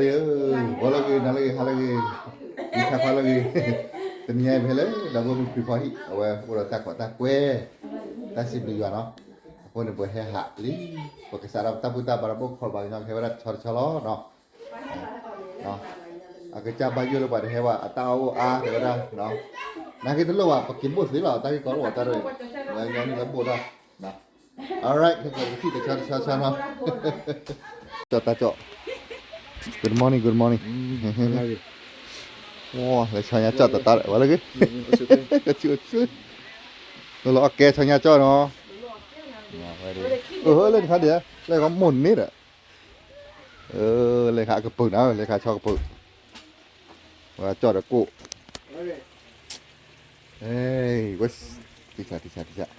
လၢဂ့ၤ, ဂီၤလၢဂ့ၤ, နၤလၢဂ့ၤ, ဟါလၢဂ့ၤ, နံၤခါခွါလၢဂ့ၤ, တနံၤညါဖဲလၢ ဒီပုၢ်ဝဲၢ်မုၣ်ခွံဖီဟံၣ် အဝဲအိၣ်ဒီးတၢ်ကီတၢ်ကွဲ, တၢ်စံးဘျုးယွၤနီၤ, အဃိန့ၣ် ပဟဲဟးလံ, ပကစးထီၣ်ပတၢ်ဘူၣ်တၢ်ဘါဒီး ဘိၣ်ခီၣ်ဘါကညီကဟဲဝဲဒၣ်တဆီတဆီလီၤနီၤ. အကစၢ်ဘၣ်ယိၣ်လၢပှၤတဟဲဘၣ် အတၢ်အီၣ်အိၣ်အါ တဲဝဲဒၣ်, နာ်က့တလိၣ်ဘၣ် ပက့ၤဘိၣ်သ့လီၤ တၢ်ဂ့ၢ်ကီတအိၣ်ဘၣ်တၢ်ရဲၣ်, လၢညီနုၢ်လၢဘိၣ်ဒၣ်, alright ခဲကီး ကထံၣ်တဆီတဆီတဆီနီၤ, ကၠီတၢ်ကၠီ, good morning, good morning, လဲၤဆီညါကၠီတတၢ်ဝဲလၢဂ့ၤ, ကဆူၣ်အိၣ်ဆူၣ်, လၢလီၤအကဲဆီညါကၠီနီၤ, လၢတခါဒံး, လၢကမိၢ်န့ၣ်ဒီး, လၢခါအကပုာ်နၤ လၢခါဆီကပုာ်, ဝဲကၠီဒီးကိၣ်, ဝဲ, ထံဆး ထံဆး ထံဆး, ထီၣ်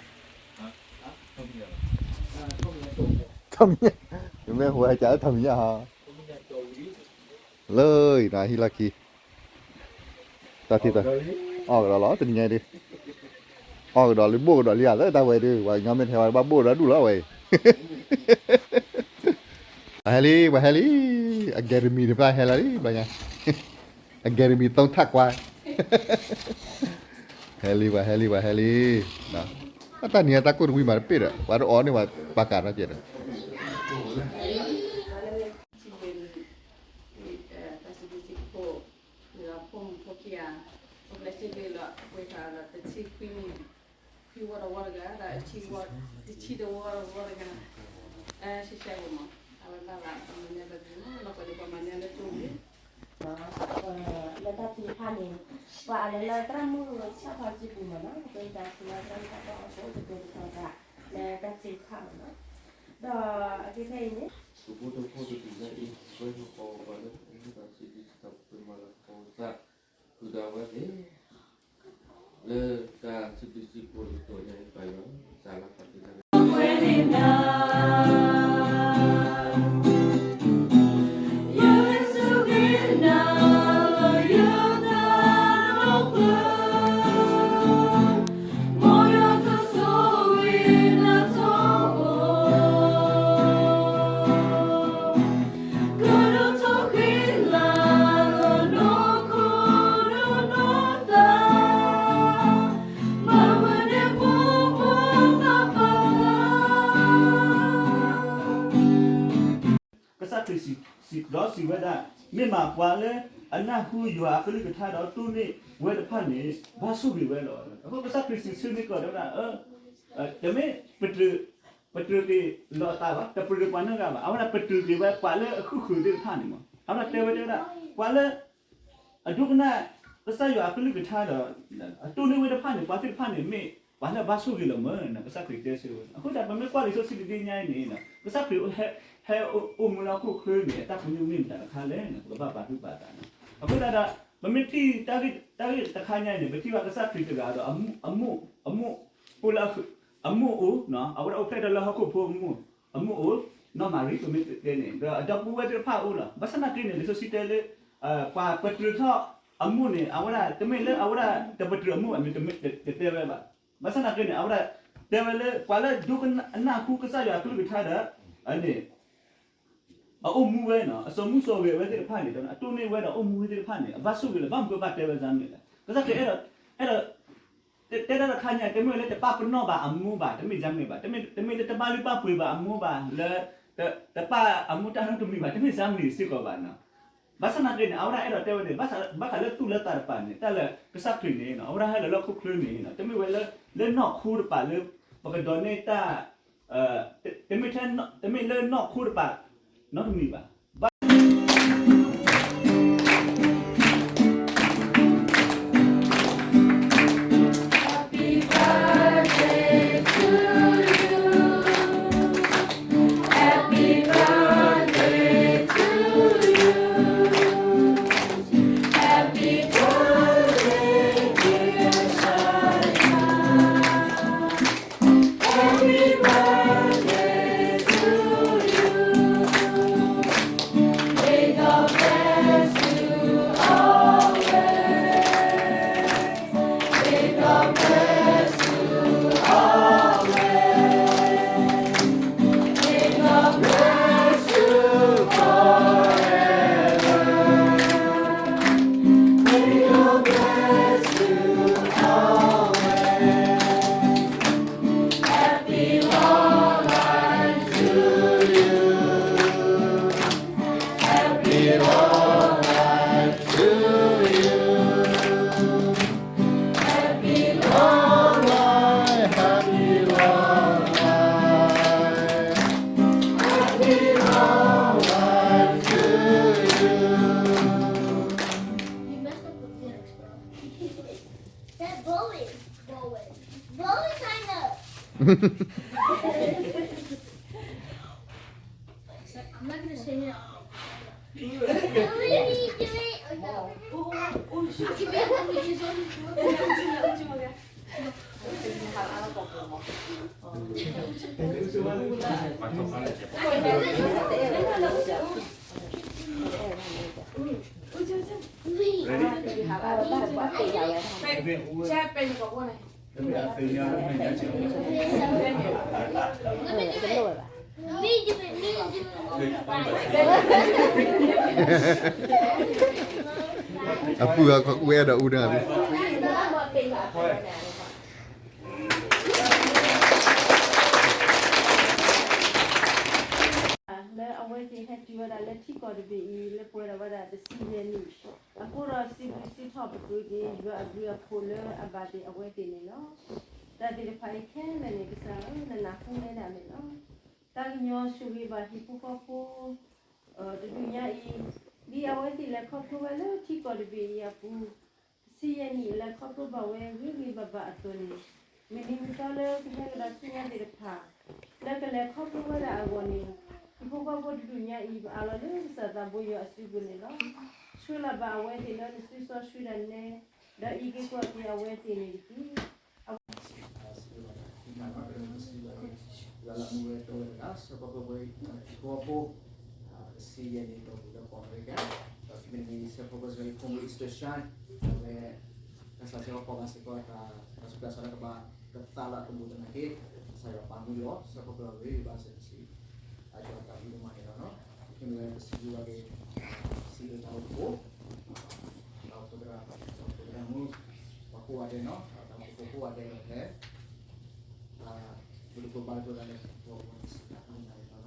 မံၤညၣ်, မ့ၢ်ဟိုဝဲကၠီလၢထီၣ်မံၤညၣ်ဟီ, လၢအံၤနၤဟံၣ်လီၢ်ခံ တၢ်ထံၣ်တၢ်, အီၣ်ကဒီးလီၤ တနံၤညါအံၤဒုး, အီၣ်ကဒီးလံ ဘိၣ်ကဒီးလံဧါ လၢတၢ်ဝဲဒုး ပှၤကညီမ့ၢ်တဟဲဝဲဘၣ်ဘိၣ်ဒီးဒူၣ်လီၤဝဲအံၤ, ပှၤဟဲလံ ပှၤဟဲလံ, အကယ်ဒမံၤတဖၣ်ဟဲလီၤလံ ဘျီညါ, အကယ်ဒမံၤသုံးထပ်ကွၢ်, ဟဲလံ ပှၤဟဲလံ ပှၤဟဲလံ, အတၢ်နံၤအတၢ်ကိၢ်တဝံၤမးတပ့ၢ်ဒီး ပှၤတအီၣ်န့ၢ်ပှၤပာ်ကၤနီတကဲးဒီး တၢ်စံးဘျုးစံးဖှိၣ်, ဒီးဖိမုၣ်ဖိခံဂၤ, အိၣ်ဘျဲၣ်စ့ၢ်ကီးလီၤ ပှဲၤထီၣ်ဒီးတဆံခွံနံၣ်, ခွံဝီတဝီတဂၤ, ဒီးအဆံဝီ, တဆံတဝီတဝီတဂၤ, ရှဲရှဲဝဲမး, အဝဲဘၣ်ဘၣ် ပမၤန့ၢ်လၢပှၤမၤန့ၢ်လၢတိၢ်န့ၣ်, လၢတၢ်သံတဖၣ်န့ၣ်, ပှၤအလဲၤလၢသရၣ်မုၣ်ဆၣ်ဖီစံပူၤမးနီၤ, ပဝဲဒၣ်စံးလၢသရၣ်မုၣ်ဆၣ်ဖီအဃိ တကိးတကီးတၢ်, လၢတၢ်သံတဖၣ်မးနီၤ, ဒီးအကဲဖဲအံၤန့ၣ် ပဖိတဖိတဒုးလၢအံၤ ပဝဲဟီၣ်ကဝီၤပှၤလၢပမ့ၢ်ဘၣ်စံးဘျုးစံးထီၣ်ပတြၢၤမၤလၤကပီၤကစၢ် ဃုာ်ဒီးအဝဲသ့ၣ် လၢတၢ်စံးဘျုးစံးဖှိၣ်တကတီၢ်ညါအံၤ ပၢ်ယွၤ စးလၢပှၤသုတၢ် ကစၢ်ခရံာ်စံးဒီးစံးဝဲဒၣ်, မ့ၢ်မးပှၤလၢအနၢ်ဟူယွၤအကလုၢ်ကထါဒီးတိၢ်န့ၢ်ဝဲတဖၣ်န့ၣ် ဘၣ်ဆိၣ်ဂ့ၤဝဲလီၤ. အဃိကစၢ်ခရံာ်စံးဆၢန့ၢ်ကီးတဲဝဲဒၣ်, တမ့ၢ်ပတြၢၤက့ၤလီၤအသးဘၣ်, တပတြၢၤပှၤနီတဂၤဘၣ်, အဝဲဒၣ်ပတြၢၤက့ၤဝဲပှၤလၢအဃုာ်ဃုာ်သ့ၣ်တဖၣ်န့ၣ်မး, အဝဲဒၣ်တဲဝဲတဲဝဲဒၣ်, ပှၤလၢ အဒိကနၣ်ကစၢ်ယွၤအကလုၢ်ကထါဒီး အတိၢ်န့ၢ်ဝဲတဖၣ်န့ၣ် ပှၤသ့ၣ်တဖၣ်န့ၣ် မ့ၢ်ပှၤလၢအဘၣ်ဆိၣ်ဂ့ၤလီၤမၢ်, ကစၢ်ခရံာ်တဲဆၢဝဲ. အဃိသတးပမ့ၢ်ကွၢ်လံာ်စီဆှံတဒ့ညါအံၤန့ၣ်, ကစၢ်ခရံာ်ဟဲအိၣ်မူလၢဟီၣ်ခိၣ်ချၢန့ၣ် အတၢ်ပညိၣ်မ့ၢ်မတၤတခါလဲၣ်န့ၣ် ပကဘၣ်ပာ်သူၣ်ပာ်သးန့ၣ်. အဃိသတးဒီး ပမ့ၢ်ထံၣ်တၢ်ဂ့ၢ်တခါညါအံၤန့ၣ် ပထံၣ်ဘၣ်ကစၢ်ခရံာ်တဂၤဒီး အမိၢ်, အမိၢ်အိၣ်လၢ အမိၢ်အိၣ်, အဝဲဒၣ်အိၣ်ဖျဲၣ်ထီၣ်လၢဟီၣ်ခိၣ်ဖိအမိၢ်, အမိၢ်အိၣ်, နီၢ်မၤရံ ပမ့ၢ်တဲန့ၣ် ဒီးအဒီပုၢ်ဝဲၢ်သ့ၣ်တဖၣ်အိၣ်လီၤ. ဘၣ်ဆၣ်သနာ်က့န့ၣ် လံာ်စီဆှံတဲလၢ ပှၤပတြၢၤထီၣ်အမိၢ်န့ၣ် အဝဲဒၣ်တမ့ၢ်လၢအဝဲဒၣ်တပတြၢၤအမိၢ်ဘၣ် မ့ၢ်တတဲဝဲဘၣ်. ဘၣ်ဆၣ်သနာ်က့န့ၣ် အဝဲဒၣ်တဲဝဲလၢ ပှၤလၢဒိကနၣ်ဃုကစၢ်ယွၤအကလုၢ်ကထါဒီး န့ၣ် အအိၣ်မူဝဲနီၤ, အစိာ်မူစိာ်ဂဲၤဝဲသ့ၣ်တဖၣ်န့ၣ် အတိၢ်န့ၢ်ဝဲဒီးအိၣ်မူဝဲသ့ၣ်တဖၣ်န့ၣ် အဘၣ်ဆိၣ်ဂ့ၤလီၤ. ဘၣ်မနုၤဃိဘၣ်တဲဝဲဒ်န့ၣ်လဲၣ်. ကစၢ်ခရံာ်အဲၣ်ဒိး, အဲၣ်ဒိး တဲတၢ်တခါညါ တမ့ၢ်လၢတပာ်ပနီၣ်ဘၣ်အမိၢ်ဘၣ်, တမ့ၢ်ဒ်န့ၣ်ဘၣ်. တမ့ၢ်လၢတဘၣ်လုၢ်ဘၣ်ပှ့ၤဘၣ်အမိၢ်ဘၣ်, လၢတပာ်အမိၢ်တၢ်နီတမံၤဘၣ်, တမ့ၢ်ဒ်န့ၣ်စ့ၢ်ကီးဘၣ်နီၤ. ဘၣ်ဆၣ်သနာ်က့န့ၣ် အဝဲဒၣ်အဲၣ်ဒိးတဲဝဲန့ၣ် ဘၣ်ဃးလၢသူၣ်လၢသးတပၤန့ၣ် တၢ်လၢကစၢ်ခရံာ်န့ၣ် အဝဲဒၣ်ဟဲလီၤလၢဟီၣ်ခိၣ်ချၢန့ၣ် တမ့ၢ်ဝဲလၢ လၢနီၢ်ခိတပၤလၢ ပကဒိးန့ၢ်တၢ် တမ့ၢ်ထဲ, တမ့ၢ်လၢနီၢ်ခိတပၤ နီတမံၤဘၣ်. Happy long life to you. Happy long life, happy long life. Happy long life to you. You messed up the lyrics, bro. That bowling. Bowling. Bowling kind of. I'm not gonna sing it.အပုၢ်အဝဲဒီးအူဒၣ်လံ. လၢအဝဲသ့ၣ်ဟဲတုၤဝဲဒၣ်လၢထံကီၢ်တဘ့ၣ်အံၤ လၢပှဲၤဒီးဝဲဒၣ်တဆံယဲၢ်နံၣ်, အဃိဒီးစံးဘျုးစံးထီၣ်ပတြၢၤက့ၤ ယွၤအဘျုးအဖှိၣ်လၢအဘၣ်သ့ၣ်အဝဲသ့ၣ်န့ၣ်လီၤ. တၢ်သ့ၣ်တဖၣ်အံၤခဲလၢာ်န့ၣ် ကစၢ်ဧၢ နနၢ်ဟူဝဲဒၣ်န့ၣ်လီၤ. သးကညီၤဆိၣ်ဂ့ၤဘၣ်ဟံၣ်ဖိဃီဖိ တဒူၣ်ညါအံၤ, ဒ်အဝဲသ့ၣ်လဲၤခီဖျိဝဲလၢထံကီၢ်တဘ့ၣ်အံၤအပူၤ တဆံယဲၢ်နံၣ် လဲၤခီဖျိဘၣ်ဝဲဂ့ၤဂ့ၤဘၣ်ဘၣ်အသိးန့ၣ်, မုၢ်နံၤမုၢ်သီလၢကဟဲကဒီးဆူညါသ့ၣ်တဖၣ် လၢကလဲၤခီဖျိဝဲဒၣ်အဂီၢ်န့ၣ်, ဟံၣ်ဖိဃီဖိတဒူၣ်ညါအံၤ ပအးလီၤလၢကစၢ်သးဘိယွၤအစုပူၤန့ၣ်လီၤ. ဆှၢလီၤဘၣ်အဝဲသ့ၣ်လၢနစုစီဆှံဒၣ်နဲ, ဒီးအံးက့ၤကွၢ်က့ၤအဝဲသ့ၣ်န့ၣ်တက့ၢ်. လၢလၢမူဝဲတဝဲတဂၤ ဆၢဖီဖိ တဆံယဲၢ်နံၣ် ဒီးပူၤလၢကီၢ်အမဲရကၤ, ဒီးခံမံၤတမံၤ ဆၢဖီဖိ စံးဝဲ Easter Shine အဝဲ ကစၢ်ဆၢဖီဖိဘၣ်စ့ၢ်ကီး တၢ်စူၢ်တၢ်ဆါလၢကဘၣ်ကသးလၢအကဘူၣ်သနာ်က့, ကစၢ်ယွၤပာ်မူလီၤ ဆၢဖီဖိ ဂ့ၤဘၣ်စ့ၢ်ကီး အကီတၢ်ဘျုးဒိၣ်မးန့ၣ်လီၤ. ခံမံၤဝဲ ပစံးဘျုးဘၣ်က့ၤ စံးလၢတၢ်အိၣ်ဖှိၣ် ဒီးဖိသရၣ် ဒီးဖိသရၣ်မုၣ် ပှၤကိးဂၤဒဲးနီၤ, ဒီးတၢ်အိၣ်ဖှိၣ်ဖိကိးဂၤဒဲးလၢဟဲ ဘုတခိၣ်ဘါတခိၣ်တၢ်လၢပှၤကိးဂၤဒဲးစံးတၢ်မုၢ်နၤန့ၣ်လီၤ. ယ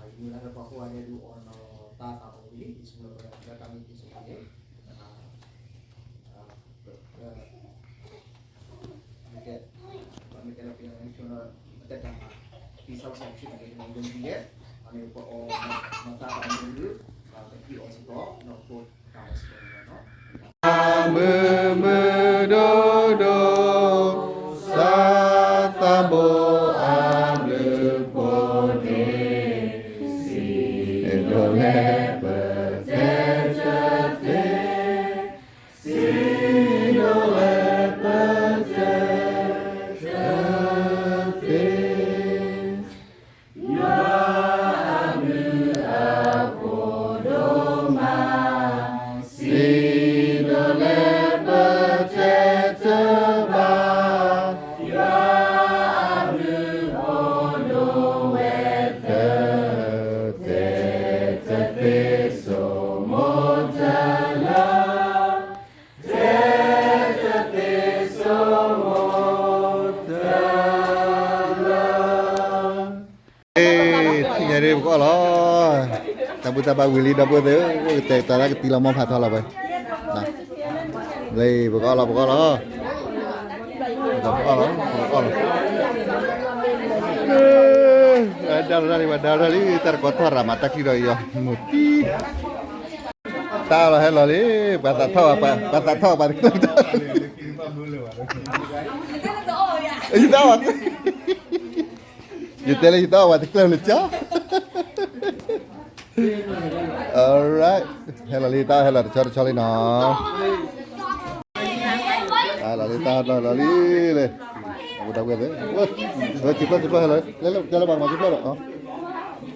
မုၢ်လၢ်လၢပှၤကိးဂၤဒဲးဒုးအီၣ်နီၤတၢ်သးအီၤဝံၤလံ ယဆိကမိၣ်လၢပှၤလၢတၢ်မ့ၢ်က့ၤဆိကမိၣ်န့ၣ် မ့ၢ်တဲ မ့ၢ်တဲလၢပယီၤန့ၣ် ဆိနီၤ မ့ၢ်တဲတၢ်မၤ သံစးဝဲစး ပထံၣ်ဘၣ်က့ၤ ယိၤမံၤယဲၢ် အန့ၣ် ပအီၣ်နီၤသးအီၤမ့ၢ်ဒုး ပကဟံးအီၤစ့ၢ်ကီး နီၢ်ခိတၢ်မၤစ့ၢ်ကီးန့ၣ်လီၤနီၤ. မုၢ်မုၢ်ဒိၣ်ဒိၣ် သးသးဘိအဘျုးဖှိၣ်န့ၣ် စံးဒိၣ်လဲၣ်ပတဲတသ့ စံးဒိၣ်လဲၣ်ပတဲတသ့ ယွၤအဘျုးအဖှိၣ်ဒိၣ်မး စံးဒိၣ်လဲၣ်ပတဲတဘၣ် ယွၤအဘျုးဖှိၣ်ဒိၣ်ဝဲ တတဲတသ့ ဆိမိၣ်တၢ်လၢ တဲတသ့ ဆိမိၣ်တၢ်လၢ ထံၣ်ညါဒ်ပကအီၣ်လီၤ, တၢ်ဘူၣ်တၢ်ဘါဝံၤလံ ဒီပုၢ်ဝဲၢ်သ့ၣ်ဧၢ, အိၣ်ကတဲာ်ကတီၤတၢ်ကတံၤလီၤမီၢ်ဖးထီလီၤဝဲ, လၢပကအီၣ်လီၤ ပကအီၣ်လီၤ, ပကအီၣ်လီၤ, ပကအီၣ်လီၤ, ဒါလီၤတၢ်လံ ပှၤဒါလီၤတၢ်လံ တၢ်တကိးထီၣ်ရၤမး တၢ်ချံဒီးအံၤ မုၢ်တံၢ် တၢ်လီၤဟဲလီၤလံ, ပှၤသးထီၣ်, ပှၤသးထီၣ် ပှၤတကျၢၢ်, ယတၢ်အီၣ်, ယတဲလၢယတၢ်အီၣ် ပှၤတကျၢၢ်လၢကၠီ, alright, ဟဲလီၤလံ တၢ်အီၣ်ဟဲလီၤတဆီတဆီလံနီၤ, လီၤလံ တၢ်ဟဲလီၤလံ, လၢ, အဝဲဒၣ်ဝဲသ့ၣ်, ဝဲ, ဝဲ က့ၤပျၢ် က့ၤပျၢ်ဟဲလီၤ, လဲၤလၢ ကဲလၢပှၤမၤက့ၤ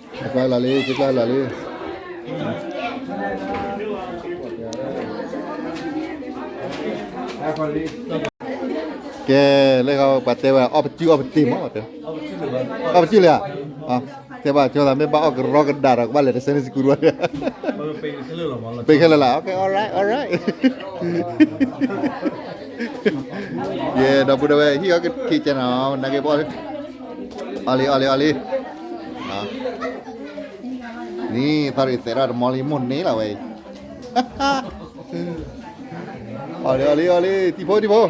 ပျၢ်ဒီး ကဲပျၢ်လီၤလံ, ကဲပျၢ်လီၤလံ, ကဲ, လၢပှၤတဲဝဲ အီၣ်ပစုၣ်အီၣ်ပတ့ၢ်မး, အီၣ်ပစုၣ်လံဧါ, တဲဘၣ်ကၠီသး မ့ၢ်ဘၣ်အီၣ်ကရီကဒါဒီး ကဘၣ်လဲၤတစဲးန့ၣ်စကူဝဲ, ပ့ၤခဲလၢာ်လီၤ, ပ့ၤခဲလၢာ်လီၤ, okay, alright, alright. ယဲ ဒီပုၢ်ဒီဝဲၢ် ဟံၣ်အီၣ်က့ၤကဲနီၤ နာ်က့ၤဘီၣ်လံ, အီၣ်လံ အီၣ်လံ အီၣ်လံ, န့ၣ် သးရ့ၣ်သဲးထီၣ်တမီလံ မိၢ်န့ၢ်လီၤဝဲအံၤ, အီၣ်လံ အီၣ်လံ အီၣ်လံ တံၤဖိ တံၤဖိ,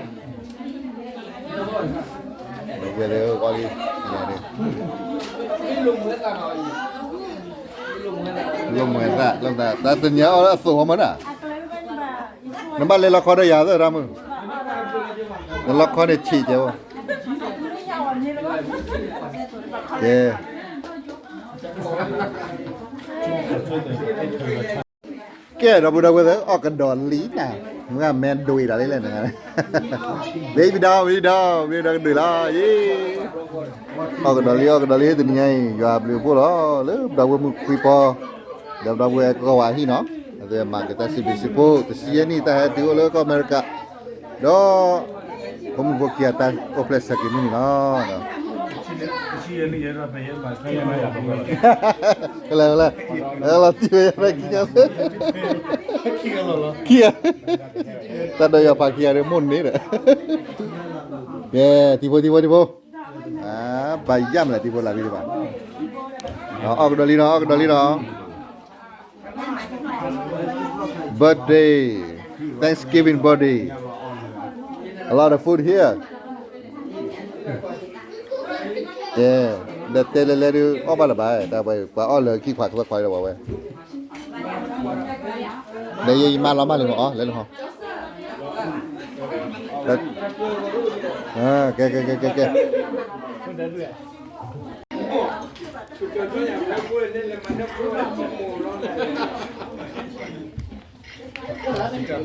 ဝဲလၢအီၣ်လံ, လိၣ်မွဲသၣ် လိၣ်သၣ် တၢ်တနံၤအီၣ်လၢအသိးမးမးဒၣ်, နဘၣ်လဲၤလီခီဒီးယၤသၢတၢ်မုၢ်, နလီခီန့ၣ်ဆံးကဲဝဲ, ကဲ ကဲ ဒီပုၢ်ဒီဝဲၢ်သ့ၣ် အီၣ်ကဒီးလံနၤ, မ့ၢ်မဲဒွံးတၢ်လံလဲၣ်နၤ, baby doll baby doll baby doll ကဒွံးလီၤ, အီၣ်ကဒီးလံ အီၣ်ကဒီးလံ တနံၤညါအံၤ ယွၤဘျုးဖှိၣ်လီၤ လၢပဒီပုၢ်ဝဲၢ်မုၣ်ခွံဖီ, ဒီးပဒီပုၢ်ဝဲၢ်ကီၢ်ဝါဟံၣ်နီၤ, အဝဲမၤက့ၤတၢ်စံးဘျုးစံးဖှိၣ် တဆံယဲၢ်နံၣ် တၢ်ဟဲတုၤအိၣ်လၢကီၢ်အမဲရကၤ, ဒီး ဖိမုၣ်ဖိခံဂၤတၢ်အိၣ်ဖျဲၣ်ဆၢက့ၤမုၢ်နံၤလီၤ. ကလဲၤကလဲၤ, လီၤတံၢ်ဝဲယၤဖဲခံဂၤ, ခံဂၤ, တၢ်ဒီးယၤဖးခံဂၤဒီးမိၢ်န့ၣ်ဒီး, ကဲ တံၤဖိ တံၤဖိ တံၤဖိ, ဘၣ်ယၢ်မလဲၣ် တံၤဖိလၢ်ဘံတဘၣ်, အီၣ်ကဒီးလံနီၤ အီၣ်ကဒီးလံနီၤ. Birthday, Thanksgiving birthday. A lot of food here. ကဲ, ဒီးတဲလဲၤလဲၤဒုး အီၣ်ဘၣ်လၢၤဘၣ်, တၢ်ပှၤအီၣ်လၢခံခွးခွဲးခွဲးဒီးဝဲ, ဒီးယမါလီၤမၢ်လံမးအီၤ လဲၤလၢဟီ, ကဲ ကဲ ကဲ ကဲ ကဲ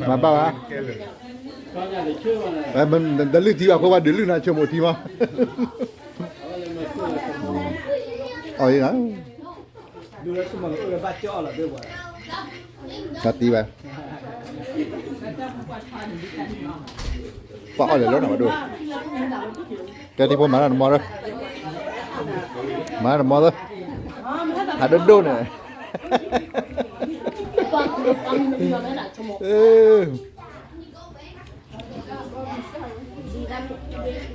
မၤဘၣ်ဘၣ်, ဒီးလုၢ်ထံဘၣ်အဃိဘၣ်ဒုးလုၢ်နၤဆိကမိၣ်ထံမး, အီၣ်အံၤနၤ, တၢ်တံၢ်ဘၣ်, ပှၤအီၣ်လဲၤလၢနၤဘၣ်ဒိၣ်, ကဲတံၤဖိမၤတၢ်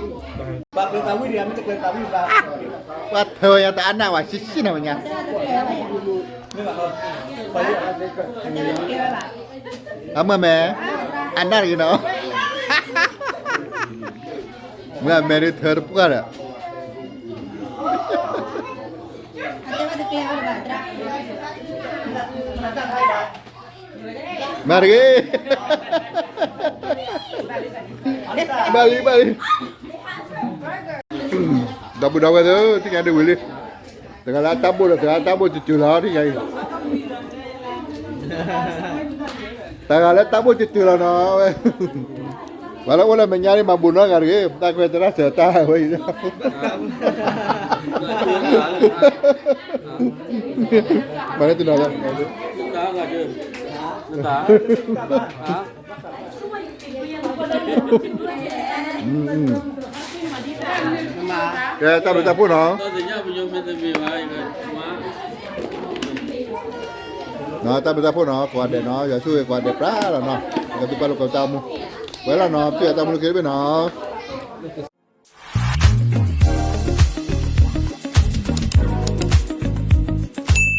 တမီလၢ, မၤတၢ်တမီလၢ, ဟးဒိၣ်ဒိၣ်န့ၣ် ပှၤထၢဝဲညါတအါနၢ်ဝဲ ဆံးဆံးနၤဝဲညါ, အမ့ၢ်မဲ, အနၢ်တဂ့ၤနီၤ, မ့ၢ်အမဲဒ်ထၢတပှၢ်ဒီး မၤတဂ့ၤ, ဘၣ်လံ ဘၣ်လံ, ဒီပုၢ်ဒီဝဲၢ်သ့ၣ်ဧၢ, ထံၣ်ညါဒ်ဝံၤလံ, တဂၤလၢတၢ်ဘိၣ်ဒီးတဂၤလၢတၢ်ဘိၣ်စၢၤစၢၤလီၤ ထံၣ်ညါအံၤ, တဂၤလၢတၢ်ဘိၣ်စၢၤစၢၤလီၤနီၤဝဲ, ပှၤလၢအိၣ်လၢမဲာ်ညါန့ၣ် မၤဘူးနီတဂၤတဂ့ၤ, တၢ်ခွဲးတၢ်ဆၢတၢ်ဝဲအံၤ, မၤလၢတနီၤလၢ ကဲ တၢ်ဘျုးတၢ်ဖှိၣ်နီၤ, တၢ်ဘျုးတၢ်ဖှိၣ်နီၤ, ကိးဂၤဒဲးနီၤ, ယွၤဆိၣ်ဂ့ၤကိးဂၤဒဲးပြးလီၤနီၤ, ကသူပာ်လိာ်ကီးတၢ်အိၣ်မူ, ဝဲလီၤနီၤ, ပျဲတၢ်မူလၢက့တဘ့ၣ်နီၤ,